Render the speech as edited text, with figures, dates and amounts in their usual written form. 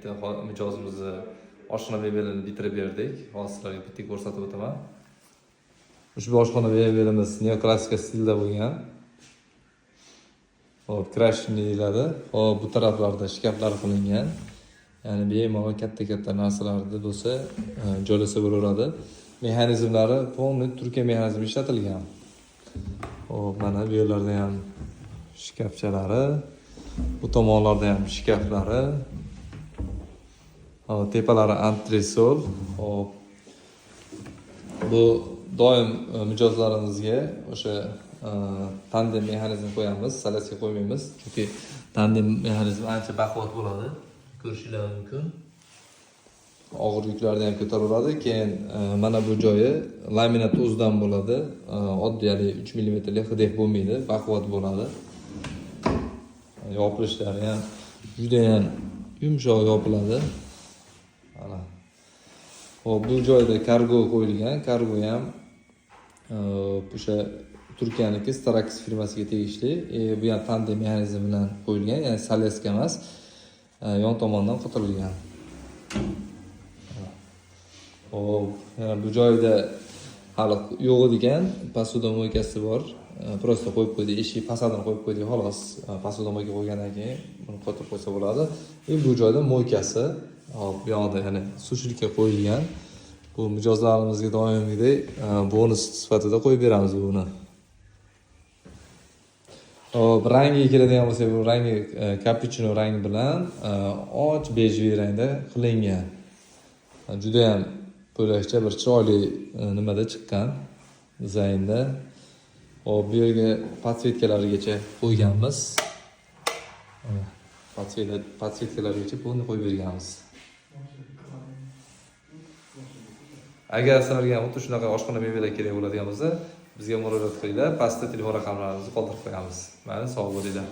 Bitta mijozimizni oshxona mebelini bitirib berdik. Hozir sizlarga bitta ko'rsatib o'taman. Ushbu oshxona mebelimiz neoklassika stilda bo'lgan. Hop, крашеный deyiladi. Hop, bu taraflarda shkaflar qilingan. Ya'ni bemalol katta-katta narsalarni bo'lsa, joylasa bo'laveradi. Mexanizmlari полный Turkiya mexanizmi ishlatilgan. Hop, mana bu yerlarda ham shkafchalari, bu tomonlarda ham shkaflari. Hop, tepalari antresol. Hop. Bu doim mijozlarimizga o'sha tandem mexanizm qo'yamiz, салазка qo'ymaymiz, chunki tandem mexanizm ancha baquvvat bo'ladi. Ko'rishinglar mumkin. Og'ir yuklarni ham ko'taraveradi. Keyin mana bu joyi laminat o'zidan bo'ladi. Oddiy haligi 3 millimetrli HDF bo'lmaydi, baquvvat bo'ladi. Yopilishlari ham judayam yumshoq yopiladi. Mana. Hop, bu joyda kargo qo'yilgan. Kargo ham o'sha Turkiyaniki Starax firmasiga tegishli. Bu ham tandem mexanizmi bilan qo'yilgan, ya'ni салазка emas, yon tomondan qotirilgan. Hop, yana bu joyda hali yo'q ekan, посудомойка si bor. Просто qo'yib qo'ydik, eshik fasadini qo'yib qo'ydik, xolos. Посудомойка qo'ygandan keyin buni qotirib qo'ysa bo'ladi. И bu joyda мойка si, hop, bu yoqda ya'ni сушилка qo'yilgan. Bu mijozlarimizga doimgidek bonus sifatida qo'yib beramiz buni. Hop, rangiga keladigan bo'lsak, bu rangi kapuchino rang bilan och бежевый rangda qilingan. Judayam bo'lakcha bir chiroyli nimada chiqqan, dizaynda. Hop, bu yerga подсветка larigacha qo'yganmiz. Mana, подсветка largacha полный qo'yib berganmiz. Agar sizlarga ham xuddi shunaqa oshxona mebellar kerak bo'ladigan bo'lsa, bizga murojaat qilinglar. Pastda telefon raqamlarimizni qoldirib qo'yamiz. Mayli, sog' bo'linglar.